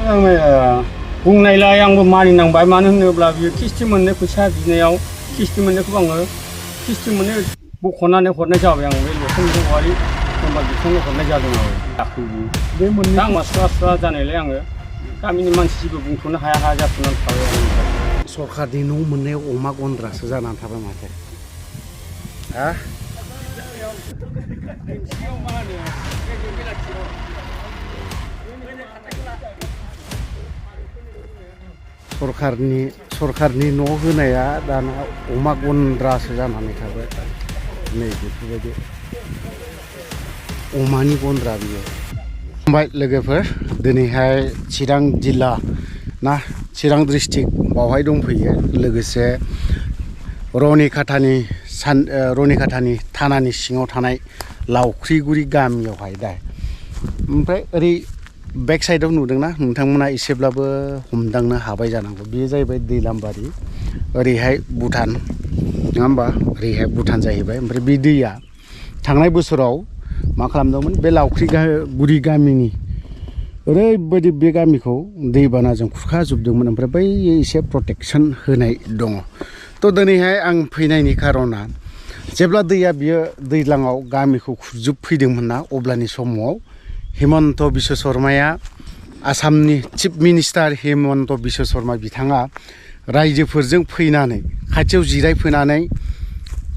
बुंनायलाय आंबो मानिनांबाय मानो होनोब्ला बियो किस्ति मोननो फैसा बिनायाव किस्ति मोननायखौ आङो किस्ति मोननो बख'नानै हरनाय जाबाय आं बे लथेन औवारि मेम्बार बिथांनो हरनाय जादों आरो दाख्लैबो बे मोननै आंहा स्रा जानायलाय आङो गामिनि मानसि जेबो बुंथ'नो हाया जाथ'नानै थाबाय आरो सरकारनि न' मोननायाव अमा गन्द्रासो जानानै थाबाय माथो हा सरकारनि न' होनाया दाना अमा गन्द्रासो जानानै थाबाय नै बेफोरबायदि अमानि गन्द्रा बियो ओमफ्राय लोगोफोर दिनैहाय चिरां जिल्ला ना चिरां डिस्ट्रिक्ट बावहाय दंफैयो लोगोसे रनिखाथानि थानानि सिङाव थानाय लावख्रिगुरि गामियावहाय दा ओमफ्राय ओरै बेक साइडआव नुदोंना नोंथांमोना एसेब्लाबो हमदांनो हाबाय जानांगौ बेयो जाहैबाय दैलामबारि ओरैहाय भुटान नङा होमबा ओरैहाय भुटान जाहैबाय ओमफ्राय बे दैया थांनाय बोसोराव मा खालामदोंमोन बे लावख्रिगुरि गामिनि ओरैबायदि बे गामिखौ दैबानाजों खुरखाजोबदोंमोन ओमफ्राय बै एसे प्रटेक्सन होनाय दङ थ' दिनैहाय आं फैनायनि खारना जेब्ला दैया बियो दैज्लाङाव गामिखौ खुरजोबफैदोंमोन ना अब्लानि समाव हिमन्त बिश्व शर्माया आसामनि चिफ मिनिस्टार हिमन्त बिश्व शर्मा बिथाङा रायजोफोरजों फैनानै खाथियाव जिरायफैनानै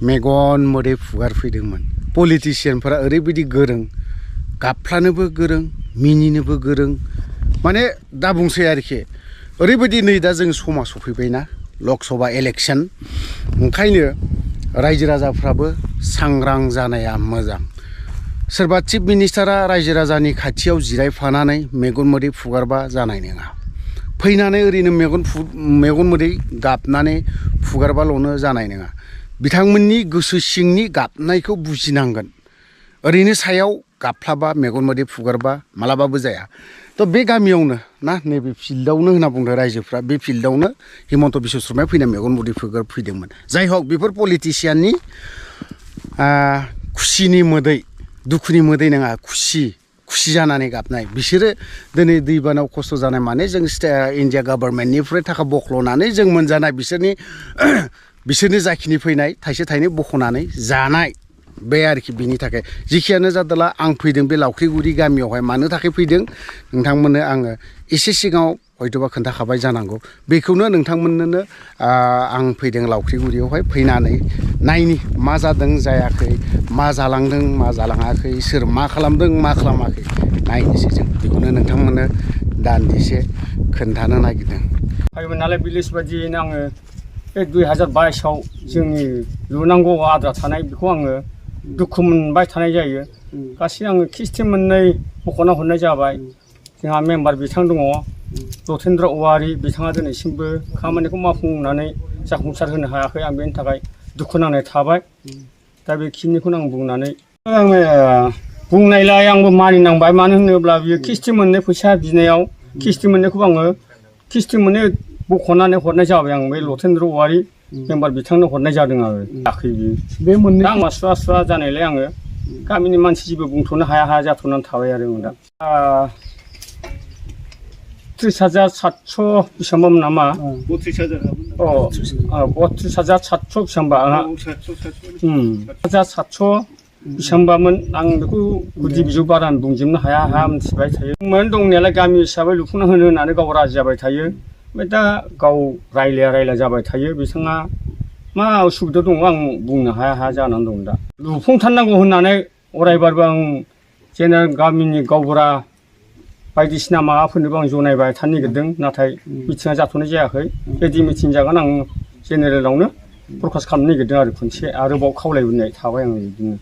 मेगन मोदै फुगारफैदोंमोन पलिटिसियानफोरा ओरैबायदि गोरों गाबफ्लानोबो गोरों मिनिनोबो गोरों माने दा बुंसै आरोखि ओरैबायदि नै दा जों समा सफैबायना लकसभा इलेक्सन ओंखायनो रायजो राजाफ्राबो सांग्रां जानाया मोजां सोरबा चिफ मिनिस्टारा रायजो राजानि खाथियाव जिरायफानानै मेगन मोदै फुगारबा जानाय नङा फैनानै ओरैनो मेगन मोदै गाबनानै फुगारबाल'नो जानाय नङा बिथांमोननि गोसो सिंनि गाबनायखौ बुजिनांगोन ओरैनो सायाव गाबफ्लाबा मेगन मोदै फुगारबा मालाबाबो जाया थ' बे गामियावनो ना नैबे फिल्डआवनो होनना बुंदों रायजोफ्रा बे फिल्डआवनो हिमन्त बिश्व शर्माया फैना मेगन मोदै फुगारफैदोंमोन जाय हक बेफोर पलिटिसियाननि खुसिनि मोदै दुखुनि मोदै नङा खुसि जानानै गाबनाय बिसोरो दिनै दैबानाव खस्थ' जानाय माने जों इन्डिया गभर्नमेन्टनिफ्राय थाखा बख्ल'नानै जों मोनजानाय बिसोरनि जाखिनि फैनाय थाइसे थाइनै बख'नानै जानाय बे आरोखि बिनि थाखाय जिखियानो जादोला आं फैदों बे लावख्रिगुरि गामियावहाय मानो थाखाय फैदों नोंथांमोननो आङो एसे सिगाङाव हयथ'बा खोन्थाखाबाय जानांगौ बेखौनो नोंथांमोननोनो आं फैदों लावख्रिगुरियावहाय फैनानै नायनि मा जादों जायाखै मा जालांदों मा जालाङाखै सोर मा खालामदों मा खालामाखै नायनोसै जों बेखौनो नोंथांमोननो दान्दिसे खोन्थानो नागिरदों फैबाय नालाय भिलेज बायदियैनो आङो बे 2022आव जोंनि लुनांगौ आद्रा थानाय बेखौ आङो दुखु मोनबाय थानाय जायो गासै आङो किस्ति मोननै बख'ना हरनाय जाबाय जोंहा मेम्बार बिथां दङ लथेन्द्र औवारि बिथाङा दिनैसिमबो खामानिखौ मावफुंनानै जाफुंसार होनो हायाखै आं बेनि थाखाय दुखु नांनाय थाबाय दा बेखिनिखौनो आं बुंनानै आङो बुंनायलाय आंबो मानिनांबाय मानो होनोब्ला बियो किस्ति मोननो फैसा बिनायाव किस्ति मोननायखौ आङो किस्ति मोननो बख'नानै हरनाय जाबाय आं बे लथेन्द्र औवारि मेम्बार बिथांनो हरनाय जादों आरो दाख्लैबो बे मोननै आंहा स्रा जानायलाय आङो गामिनि मानसि जेबो बुंथ'नो हाया जाथ'नानै थाबाय आरो आं दा 30,700 बेसेबांबामोन नामा 32,700 बेसेबांबा आंहा 700 बेसेबांबामोन आं बेखौ गुदि बिजौ बारा बुंजोबनो हाया मिथिबाय थायो दंनायालाय गामि हिसाबै लुफुंना होनो होननानै गाव राजि जाबाय थायो ओमफ्राय दा गाव रायलाया जाबाय थायो बिथाङा मा उसुबिदा दङ आं बुंनो हाया जानानै दं दा लुफुंथारनांगौ होननानै अरायबारबो आं जेनेरेल गामिनि गावबुरा बायदिसिना माबाफोरनोबो आं जनायबाय थानो नागिरदों नाथाय मिथिङा जाथ'नाय जायाखै रेडि मिटिं जागोन आं जेनेरेलावनो प्रकास खालामनो नागिरदों आरो खनसे आरोबाव खावलायबोनाय थाबाय आं बिदिनो